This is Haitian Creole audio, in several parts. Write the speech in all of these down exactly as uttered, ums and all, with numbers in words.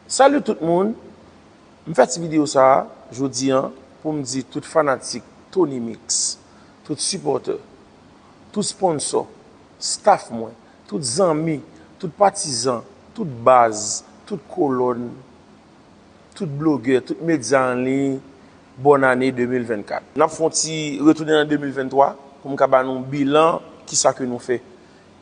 Salut tout moun! M fè ti videyo sa a jodi a pou m di tout fanatik Tony Mix, tout sipòtè, tout sponsò, staff mwen, tout zanmi, tout patizan, tout baz, tout kolòn, tout blogè, tout medya an liy, bòn ane de mil vennkat. N ap fè yon ti retounen nan de mil venntwa pou m ka ba nou bilan kisa ke nou fè.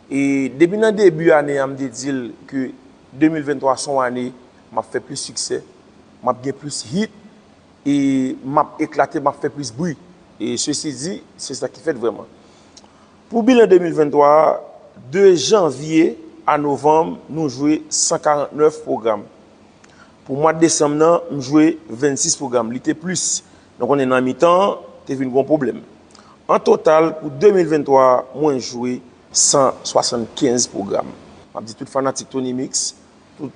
E depi nan debi ane a, m te di l ke de mil venntwa se yon ane m ap fè plis siksè, m ap gen plis hit, e m ap eklate, m ap fè plis bri. E sesi di, se sa ki fèt vrèman. Pou bilan de mil venntwa a, de janvye a novanm, nou jwe san karant nèf pwogram. Pou mwa desanm nan, m jwe vennsis pwogram. Li te plis. Nou konnen nan mitan an, te vin gon pwoblèm. An total, pou de mil venntwa a, mwen jwe san swasannkenz pwogram. M ap di tout fanatik Tony Mix, tout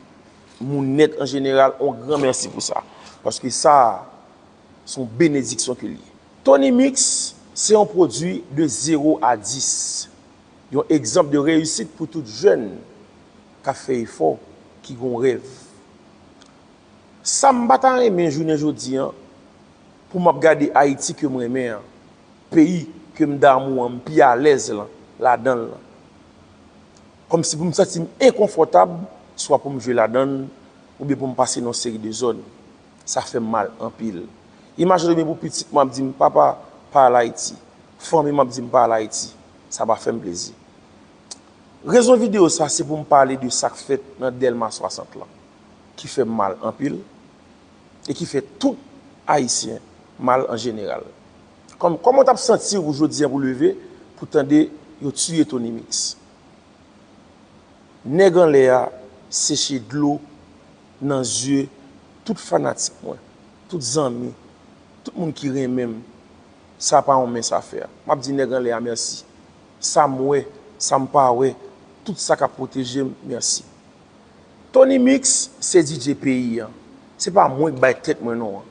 moun nèt an jeneral, on gran mèsi pou sa. Paske sa, se yon benediksyon ke l ye. Tony Mix, se yon pwodui de zewo a dis. Yon egzanp de reyisit pou tout jèn k ap fè efò, ki gon rèv. Sa m pa ta renmen jounen jodi a, pou m ap gade Ayiti ke m renmen an, peyi ke m damou an, m pi alèz lan, ladan l lan. Kòmsi pou m santi m enkonfòtab, swa pou m jwe ladan l, oubyen pou m pase nan yon seri de zòn. Sa fè m mal anpil. Imajine w pou pitit mwen ap di m, "Papa, pa al Ayiti." Fanmi m ap di m, "Pa al Ayiti." Sa pa fè m plezi. Rezon videyo sa, se pou m pale de sa k fèt nan Dèlma swasant lan, ki fè m mal anpil, e ki fè tout Ayisyen mal an jeneral. Kòm, kòman w t ap santi w jodi a pou leve, pou tande yo tiye Tony Mix? Nèg anlè a seche dlo nan zye tout fanatik mwen, tout zanmi, tout moun ki renmen m. Sa pa yon mens afè. M ap di nèg anlè a mèsi. Sa m wè, sa m pa wè, tout sa k ap pwoteje m, mèsi. Tony Mix se D J peyi an. Se pa mwen k bay tèt mwen non an.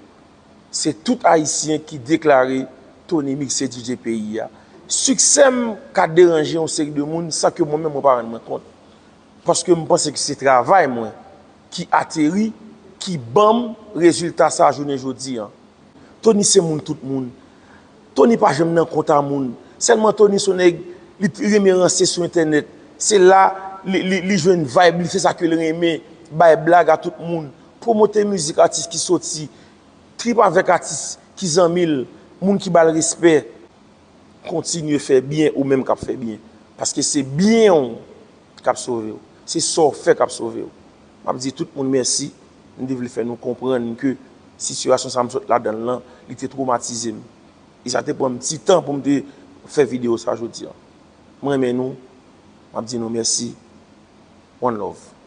Se tout Ayisyen ki deklare Tony Mix se D J peyi a. Siksè m ka deranje yon seri de moun san ke mwen menm mwen pa rann mwen kont. Paske m panse ke se travay mwen ki ateri, ki ban m rezilta sa jounen jodi an. Tony se moun tout moun. Tony pa janm nan kont a moun. Sèlman Tony se yon nèg, li t-, renmen ranse sou entènèt. Se la li, li, li jwenn vibe li, se sa ke l renmen. Bay blag a tout moun. Pwomote mizik atis ki soti. Trip avèk atis ki zanmi l, moun ki ba l respè. Kontinye fè byen ou menm k ap fè byen. Paske se byen w k ap sove w. Se sa w fè k ap sove w. M ap di tout moun mèsi. M te vle fè nou konprann ke sitiyasyon sa m sot ladan l lan, li te twomatize m. E sa te pran m ti tan pou m te fè videyo sa jodi a. M renmen nou. M ap di nou mèsi. One love.